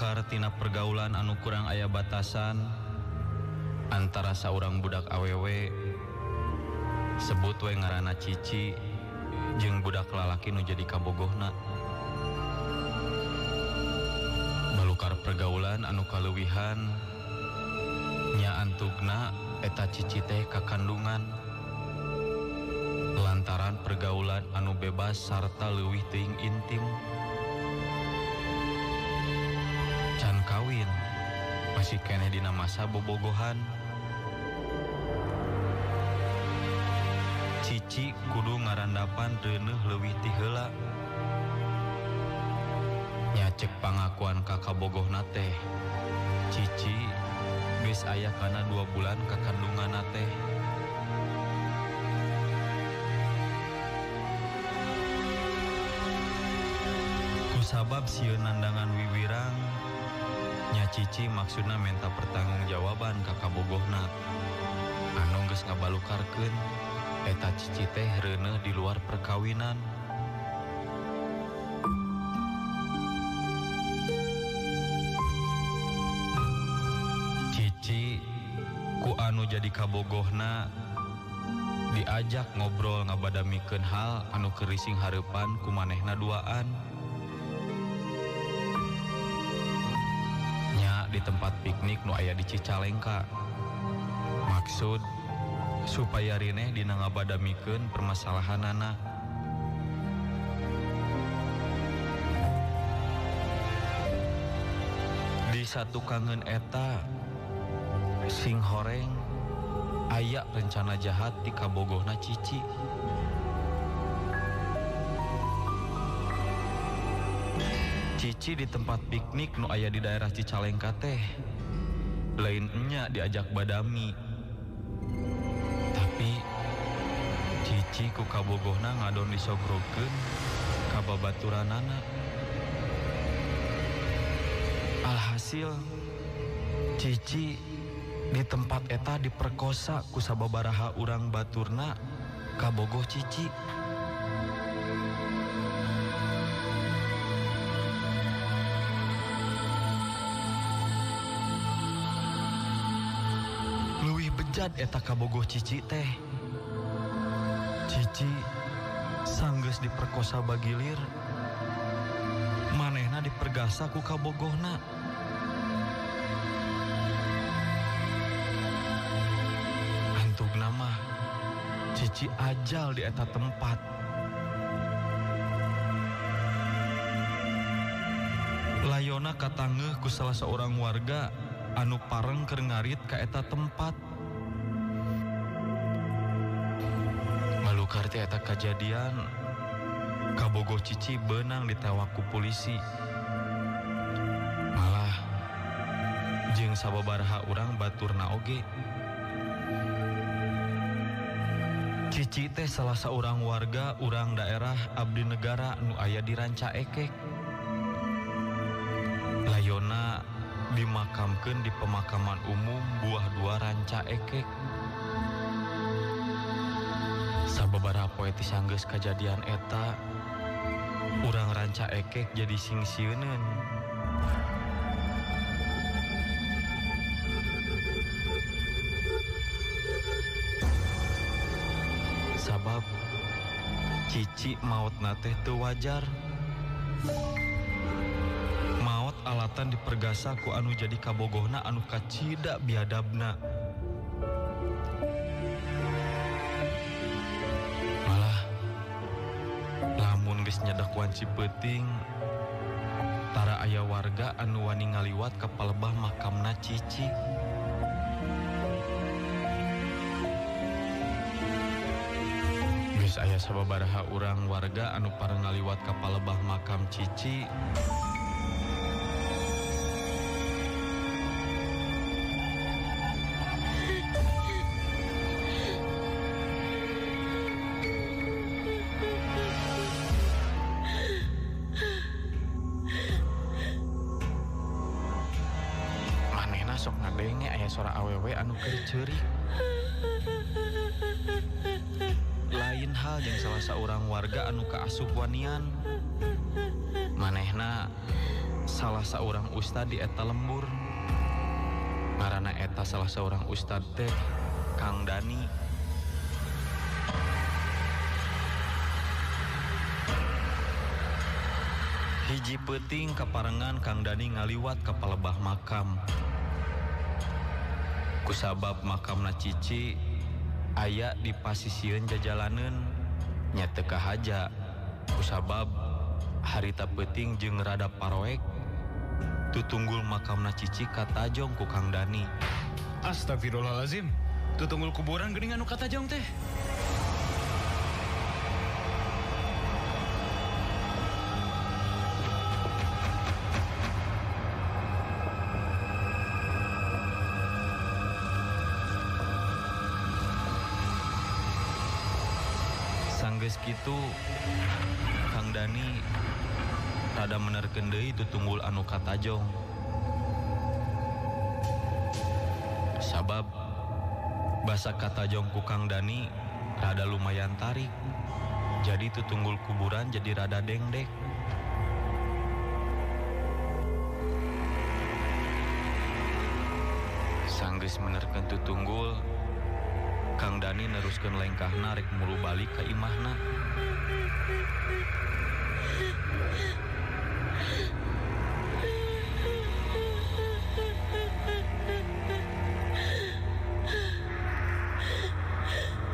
Balukar tina pergaulan anu kurang aya batasan antara saurang budak awewe sebut we ngaranna Cici jeung budak lalaki nu jadi kabogohna. Balukar pergaulan anu kaleuwihan nya antugna eta Cici teh kakandungan lantaran pergaulan anu bebas sarta leuwih teuing intim. Can kawin masih keneh dina masa bobogohan. Cici kudu ngarandapan reuneuh leuwih ti heula. Nya cek pangakuan ka kabogohna teh, Cici geus aya kana 2 bulan kakandunganna teh. Kusabab sieun nandangan wiwirang, nya Cici maksudna menta pertanggungjawaban ka kabogohna anu geus ngabalukarkeun eta Cici teh reuneuh di luar perkawinan. Cici ku anu jadi kabogohna diajak ngobrol ngabadamikeun hal anu kerising hareupan ku manehna duaan. Nya di tempat piknik nu aya di Cicalengka. Maksud supaya rineh dina ngabadamikeun permasalahanana. Di satu kangen eta sing horeng aya rencana jahat ti kabogohna Cici. Cici di tempat piknik nu aya di daerah Cicalengka teh lain enya diajak badami. Tapi Cici ku kabogohna ngadon disogrokeun ka babaturanana. Alhasil Cici di tempat eta diperkosa ku sababaraha urang baturna kabogoh Cici. Leuwih bejad eta kabogoh Cici teh. Cici sanggeus diperkosa bagilir, manehna dipergasa ku kabogohna. Antugna mah Cici ajal di eta tempat. Layona katangeuh ku salah seorang warga anu pareng keur ngarit ka eta tempat. Balukar teh eta kajadian kabogoh Cici beunang ditewak ku polisi. Malah jeung sababaraha urang baturna oge. Cici teh salah seorang warga urang daerah abdi negara nu aya di Ranca Ekek. Layona dimakamkeun di pemakaman umum Buah Dua Ranca Ekek. Sababaraha poe ti sanggeus kajadian eta, urang Ranca Ekek jadi singsieuneun. Sabab Cici maotna teh teu wajar. Maot alatan dipergasa ku anu jadi kabogohna anu kacida biadabna. Malah lamun geus nyedak wanci peuting, tara aya warga anu wani ngaliwat ka palebah makamna Cici. Geus aya sababaraha urang warga anu pareng ngaliwat ka palebah makam Cici. Manehna sok ngadenge aya sora awewe anu keur ceurik. Lain hal jeung salah saurang warga anu kaasup wanian. Manehna salah seorang ustad di eta lembur. Ngaranna eta salah seorang ustad teh Kang Dani. Hiji peuting kaparengan Kang Dani ngaliwat ka palebah makam. Kusabab makamna Cici aya di pasisieun jajalaneun nya teu kahaja kusabab harita peuting jeung rada paroek tutunggul makamna Cici katajong ku Kang Dani. Astagfirullahalazim, tutunggul kuburan geuning anu katajong teh. Sanggeus kitu Kang Dani rada menerkeun deui tutunggul anu katajong. Sabab basa katajong ku Kang Dani rada lumayan tarik. Jadi tutunggul kuburan jadi rada dengdek. Sanggeus menerkeun tutunggul, Kang Dani neruskeun lengkahna rek mulu balik ka imahna.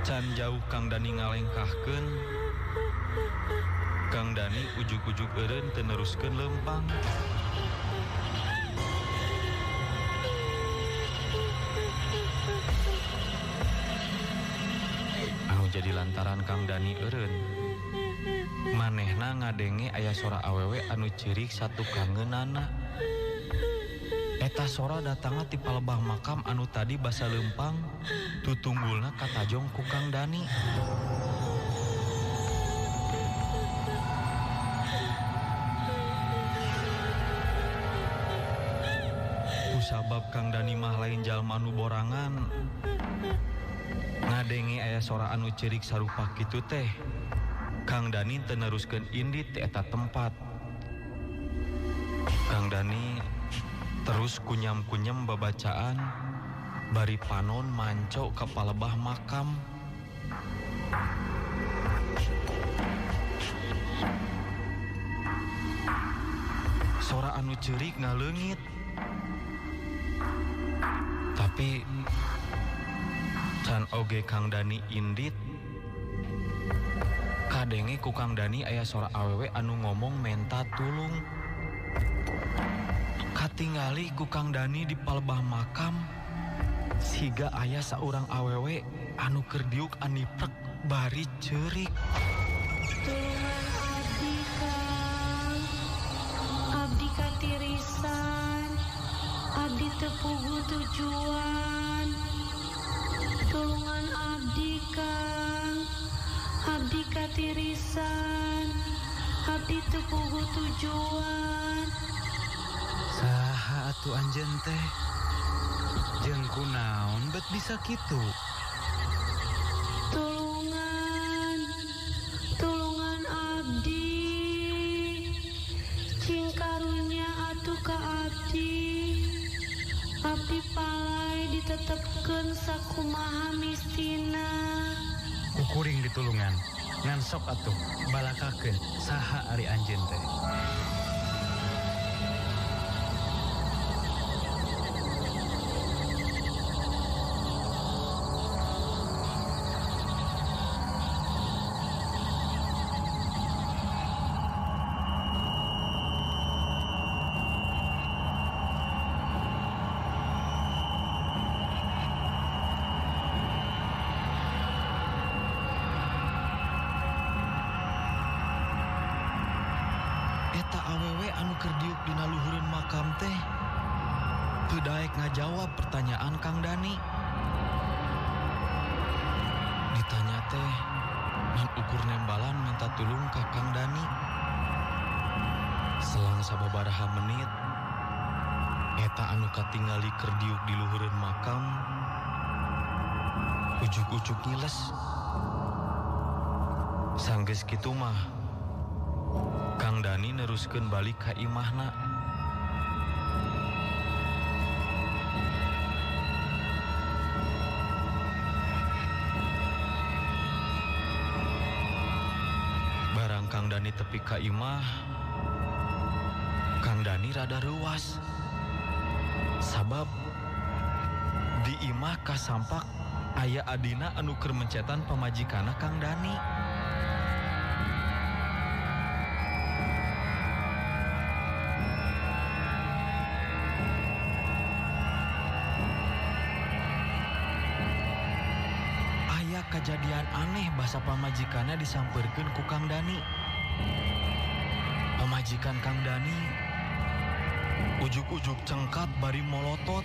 Can jauh Kang Dani ngalengkahkeun, Kang Dani ujug-ujug eureun teu neruskeun leumpang. Anu jadi lantaran Kang Dani eureun, manehna ngadenge aya sora awewe anu ceurik satukangeunana. Eta sora datangna ti palebah makam anu tadi basa leumpang tutunggulna katajong ku Kang Dani. Kusabab Kang Dani mah lain jalma nu borangan, ngadenge aya sora anu ceurik sarupa kitu teh, Kang Dani teu neruskeun indit ti eta tempat. Kang Dani terus kunyam-kunyam babacaan bari panon manco ka palebah makam. Sora anu ceurik ngaleungit. Tapi can oge Kang Dani indit, kadenge ku Kang Dani aya sora awewe anu ngomong menta tulung. Katingali ku Kang Dani di palebah makam siga aya saurang awewe anu keur diuk aniprek bari ceurik. Tulungan abdi Kang, abdi katirisan, abdi teu puguh tujuan. Tulungan abdi Kang, abdi katirisan, abdi teu puguh tujuan. Saha atuh anjeun teh? Jeung kunaon bet bisa kitu? Tulungan, tulungan abdi. Cing karunya atuh ka abdi. Abdi palai ditetepkeun sakumaha mistina. Ku kuring ditulungan. Ngan sok atuh balakakeun saha ari anjeun teh. Awewe anu keur diuk dina luhureun makam teh teu daek ngajawab pertanyaan Kang Dani. Ditanya teh ngan ukur nembalan minta tulung ka Kang Dani. Selang sababaraha menit eta anu katingali keur diuk di luhureun makam ujug-ujug ngiles. Sanggeus kitu mah Kang Dani neruskeun balik ka imahna. Kang Dani tepi ka imah, Kang Dani rada reuas. Sabab di imah kasampak aya adina anu keur mencetan pamajikanna Kang Dani. Aya kejadian aneh basa pamajikanna disampeurkeun ku Kang Dani. Pamajikan Kang Dani ujug-ujug cengkat bari molotot.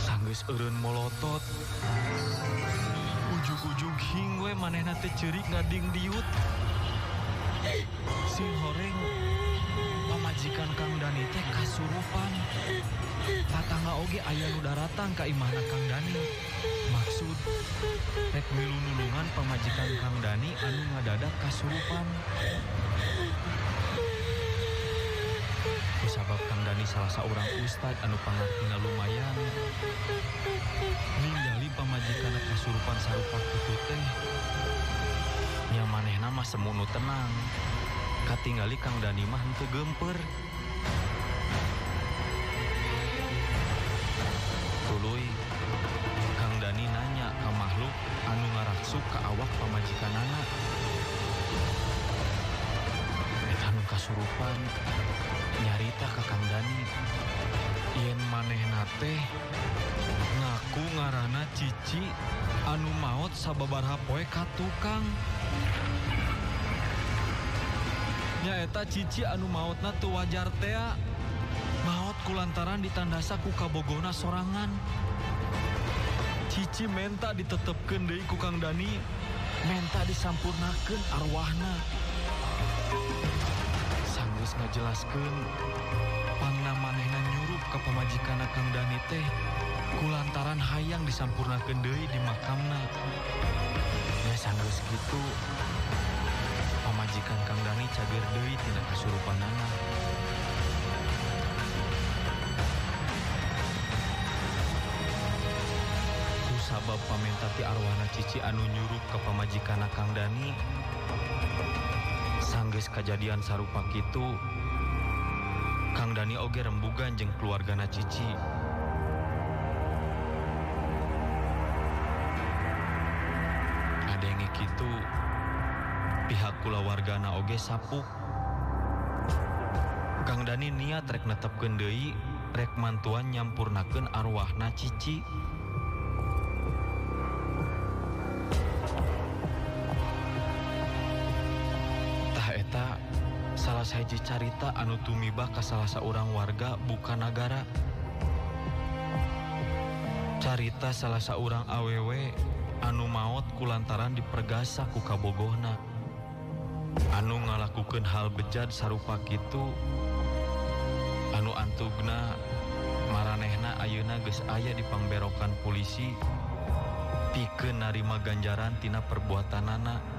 Sanggeus eureun molotot, ujug-ujug hing we manehna teh ceurik ngadingdiut. Sing horeng pamajikan Kang Dani teh kasurupan. Tatangga oge aya nu daratang ka imahna Kang Dani. Maksud rek milu nulungan pamajikan Kang Dani anu ngadadak kasurupan. Kusabab Kang Dani salah saurang ustad anu pangartina lumayan, ningali pamajikanna kasurupan sarupa kitu teh, nya manehna mah semunu tenang. Katingali Kang Dani mah henteu gemper. Tuluy Kang Dani nanya ka makhluk anu ngaraksuk ka awak pamajikanana. Eta nu kasurupan nyarita ka Kang Dani yen manehna teh ngaku ngaranna Cici anu maot sababaraha poe ka tukang. Nyaeta Cici anu maotna teu wajar tea. Maot kulantaran ditandasa ku kabogona sorangan. Cici menta ditetepkeun deui ku Kang Dani, menta disampurnakeun arwahna. Sanggeus ngajelaskeun pangna manehna nyurup ka pamajikanna Kang Dani teh kulantaran hayang disampurnakeun deui di makamna. Nya sanggeus kitu pamajikan Kang Dani cager deui tina kasurupanana. Sabab pamenta ti arwahna Cici anu nyurup ka pamajikanna Kang Dani, sanggeus kajadian sarupa kitu, Kang Dani oge rembugan jeung keluargana Cici. Ngadenge kitu, pihak kulawargana oge sapuk. Kang Dani niat rek netepkeun deui, rek mantuan nyampurnakeun arwahna Cici. Eta salah sahiji carita anu tumibah ka salah saurang warga Bukanagara. Carita salah saurang awewe anu maot kulantaran dipergasa ku kabogohna. Anu ngalakukeun hal bejad sarupa kitu, anu antugna maranehna ayeuna geus aya di pangberokan polisi pikeun narima ganjaran tina perbuatanana.